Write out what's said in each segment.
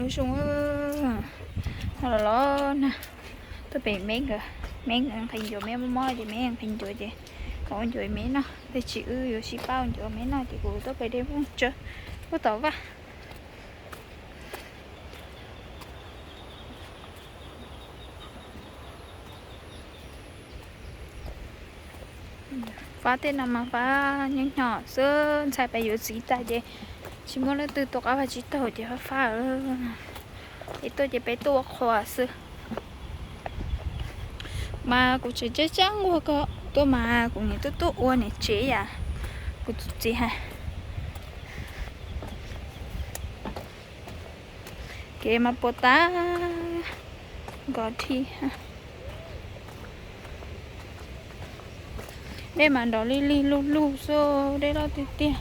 Zoo, no los los na, tuaj pem me nkawd, me nkawd nqhis ncuav, me mob mob ces me nqhis ncuav ces kom ua ncuav me noj, tab sis wb yuav sib pab ua ncuav me noj ces kuv tuaj pem dej Nplooj Tsawb puag tom vaj. Fab tej no mas fab nyob nyob xwb, ntxhais pem yuav txiv tas ces tsis muaj leej twg tua qab vaj tsib taug ces fab fab. Es tuaj ces peb tuaj ua qhua xwb. Mas kuv tseem ceeb tseeb ua ko, tuaj mas kuv niam tuaj tuaj ua niam tsev yam, kuv tus txiv hais. Kev mas puas tas nkaus dhi. Dej mas nrov lig lig lug lug xwb, dej loj tiag tiag.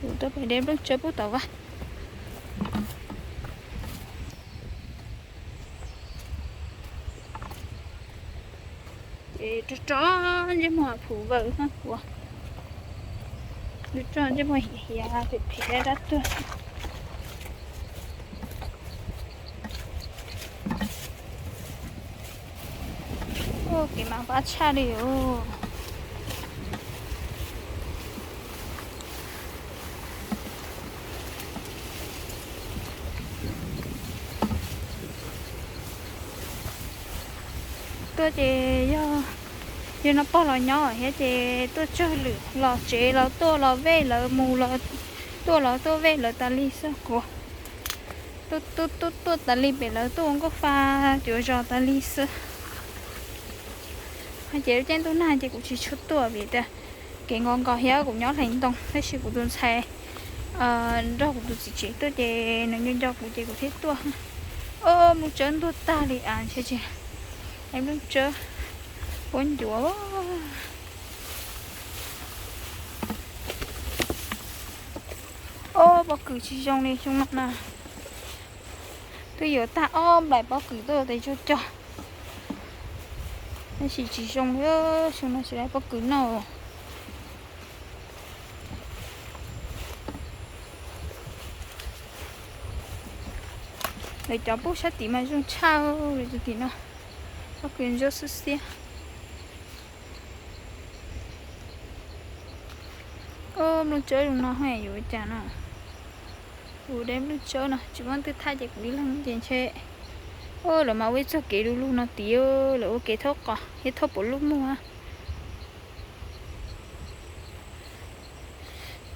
Kuv tuaj pem dej Nplooj Tsawb puag tom vaj. Ces rog rog ntsej muag phuv vawm no kuv, rog rog ntsej muag hiav hiav phem phem dab dab tuag. Kev mas pab tshaj li os. Tuaj ces yog, yog no pog los nyob thiab ces tuaj tsawg lwm los tsev los tuaj los vej lawv mus los tuaj los tuaj vej lawv tas li xwb kuv. Tuaj tuaj tuaj tuaj tas li pem lawv tuaj ua nkauj fa cuav zos tas li xwb. Ces lub caij ntuj nag ces kuv tsis tshua tuaj vim tias kev nkos nkos thiab kuv nyob hlais ntoo tab sis kuv tus ntxhais nrog kuv tus txiv tsev tuaj ces nws nco nco kuv ces kuv thiaj tuaj. Os, Nplooj Tsawb ntuag tag li as, ntshe tsis, Nplooj Tsawb puab ncuav. Ob, pob kws tsis zoo li xyoo no na. Twb yuav tag ob nplaim pob kws tuaj tes tsuag cog, tab sis tsis zoo li, xyoo no tsis tau pob kws noj. Lawv cov pub sab tim mas zoo tshaj li tus tim no, pob kws ntsuab xwb xiab. Ob, Nplooj Tsawb zoo no haj yuav ua cas no. Kuv dej Nplooj Tsawb no tsis muaj leej twg thaij ces kuv ib leeg ces ntshe. Ob, lawv mas ua ib txoj kev du lug no tid, lawv ua kev thauj qos thiab thauj puav lub muag.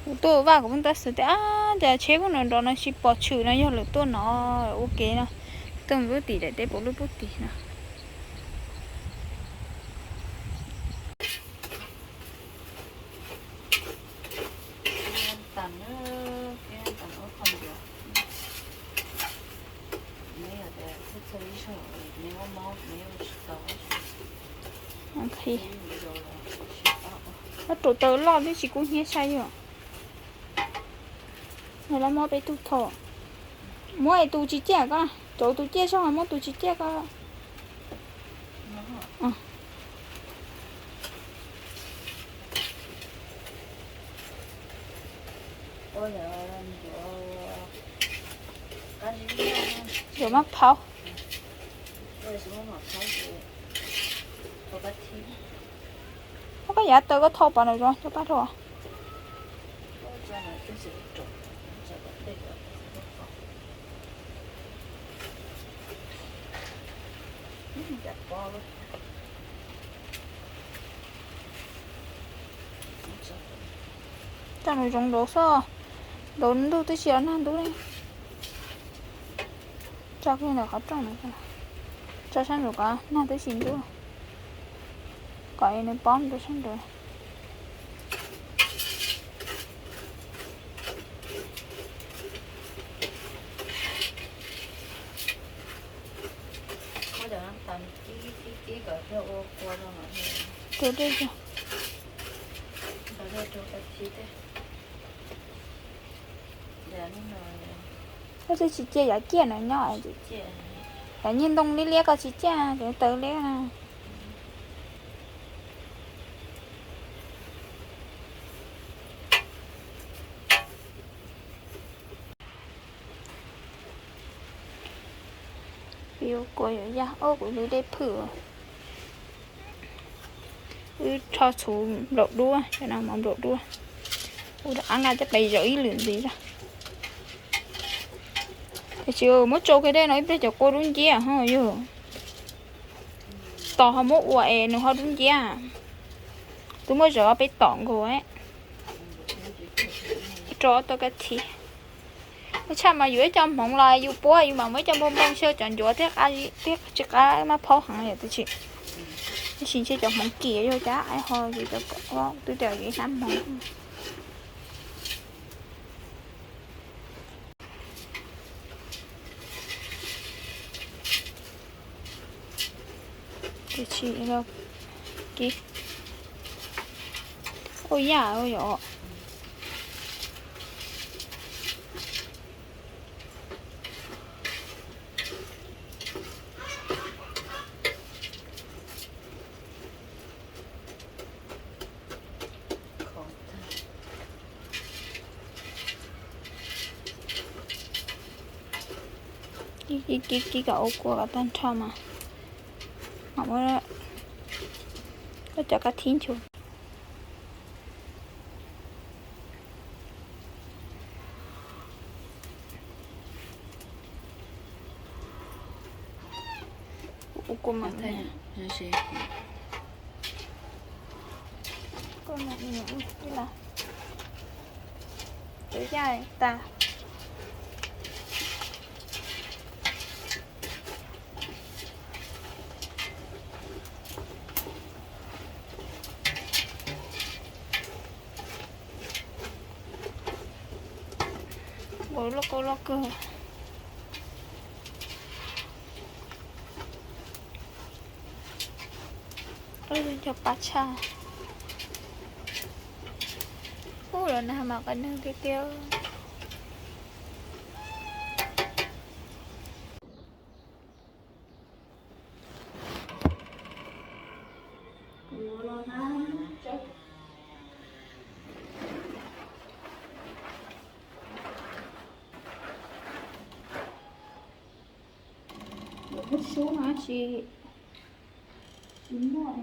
Kuv tuaj vaj kuv pheej tab xwv tias, ab, cas tsheb pheej nrov nrov no tsis pom tshwm no yog lawv tuaj no ua kev no, tuaj mus lub tim daim teb puav lub pub tim no. Ob, rau taw loj twb tsis kub hnyiab sai yog. Los muab peb tug tho. Muab es tus tsis ciaj ko, cov tus ciaj zog muab tus tsis ciaj ko. Yuav maj phauv. Muab koj yav taw koj tho pov nram zoov coj pab rau. Tso nws zoov nraud xwb, nraud ntug twb tsis yog nag ntub li. Tso kiag ntawm qhov rooj no, tso sab nraud kom nag twb tsis ntub, kom nws pob rau sab nraud. Rau dej. Koj twb tsis cia yav ciaj no nyob, yav nyiaj ntoo liab liab koj tsis cia, cov taw liab na. Yuav kua yuav yaj, ob kuv lub dej phwj. Wb rho txhuv nplaum duab, cov no mov nplaum duab. Ua rov qab nqa cov pais zaum ib lwm ntxiv zog. Tiam sis muab tsau kiag dej no ib pliag cov kua dub nciab ho yog. Tos ho muab ua es nws ho dub nciab. Twb muab zov peb tom nkaus. Rau tau ka thi. Ua tshaj mas yuav ib co hmoov los yus puab yus mam muab ib co npau npau xyaw cov ncuav thiab, thiab tsis qab maj phaub heev yom, tab sis ntshe cov hmoov kim yog cas ho yus cov kom twb tias yus ib hnab hmoov. Tiam sis ua yam yom. Kib kib kib kom ua kua kom tag nrho mas mam muab cov kab thib nchuav. Ua kua mas, kua mas ib las, twb yaj tas. Ua loj kawg loj kawg. Cov pab tshaj. Ub, los nag mas qab neeg tiag tiag. Lawv muab sub no tsis, tsis muaj.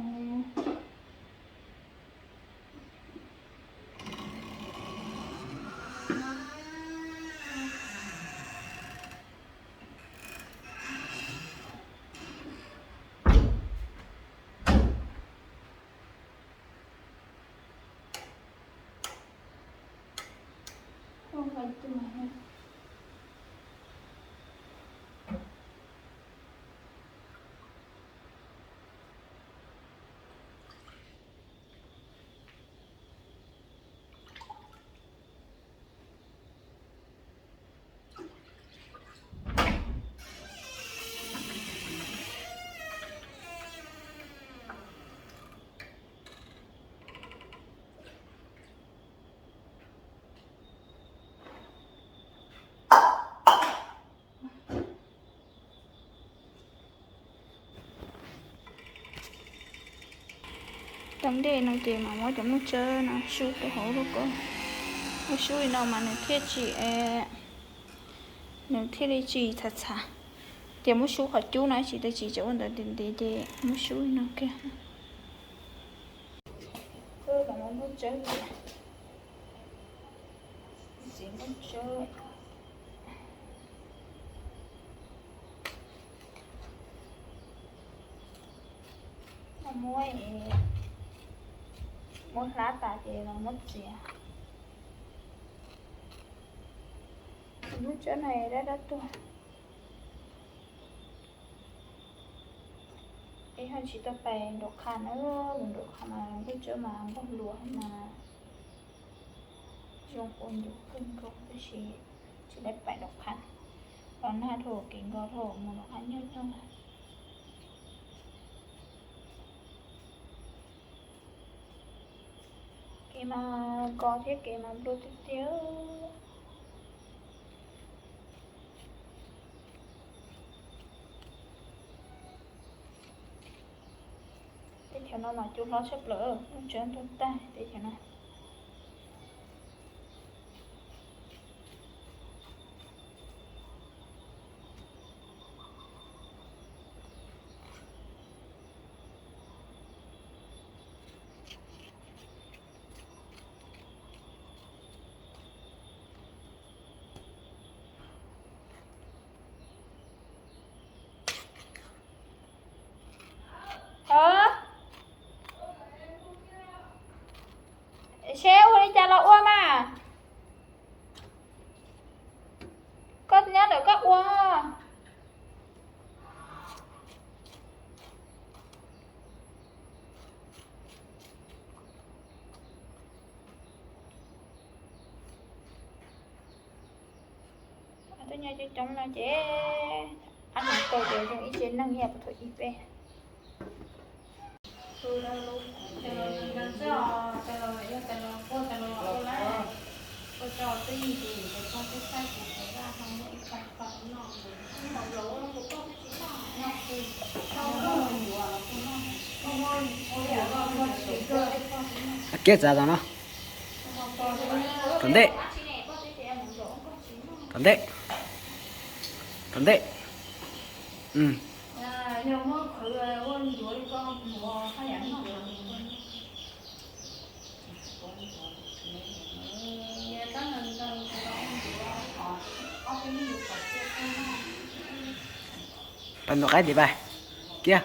Tau dej no ces mam muab cov nplooj tsawb no sub rau hauv lub koj. Muab sub li no mas nws thiaj tsis, nws thiaj li tsis txhav txhav. Ces muab sub qhov cub no tsis, tab sis tseem ua ntawd ntev ntev ces muab sub li no kiag. Mam muab nplooj tsawb, txiav nplooj tsawb. Muab, muab hlab tas ces los muab txiav. Nplooj tsawb no dab dab tuag. Es ho tsis tau pais nraum qha na, mus nraum qha mas nplooj tsawb mas nplooj luas mas zoo ua ncuv kawg nkaus, tab sis tsis tau pais nraum qha. Los nag dhau kev nkaus dhau mus nraum qha nyuaj nyuaj. Kev mas nkos thiab kev mas nplua tiag tiag. Teb chaws no mas cua hlob tshaj plaws, nplooj tsawb ntug tag teb chaws no. Seb ua li cas los ua mas. Koj nyob ntawm koj ua. Tuaj nyob coob coob no ces ab nus tau ces zoo ib tsev neeg ib yam puas thaum ib peb. Kiag txav tom no. Tom ntej. Tom ntej. Tom ntej. Pab ntu qaib tim pab kiag.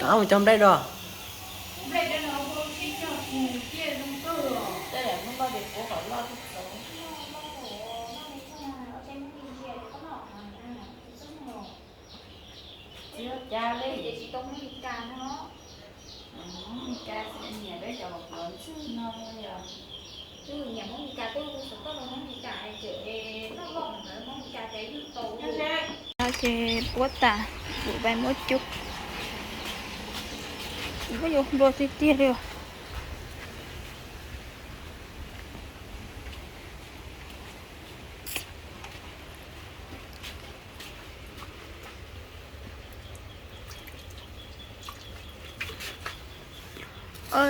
Rov qab mus cog nplej dua. No ces puab tas, vum vais muab cub. Kuj yuav nplua tiag tiag li os.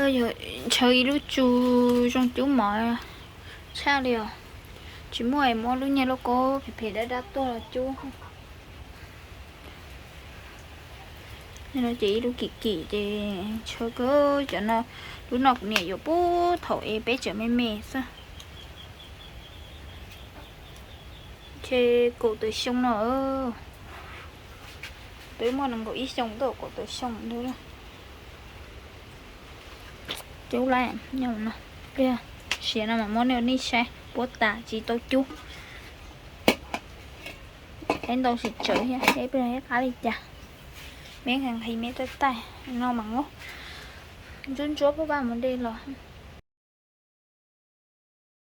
Yog ntshaw ib lub tsu zoo cub mov tshaj li os. Tsis muaj es muab lub nyiaj lub kub phem phem dab dab tuaj los cub. No ces ib lub kim kim ces ntshaw kawg cov no. Lub no kuv niam yuav puag thaum es peb tseem me me xwb. Ces kaum tawm xyoo no, twb muaj nees nkaum ib xyoo twb kaum tawm xyoo ntawd. Cub lawm, nyob no, siav no mas muab nej saib puab tas tsis tau cub. Ib ntau tsis tsawv thiab, ib pliag ib qab li cas. Meb nqhis meb taij taij no mas ntsuab ntsuab puag paj mus de los.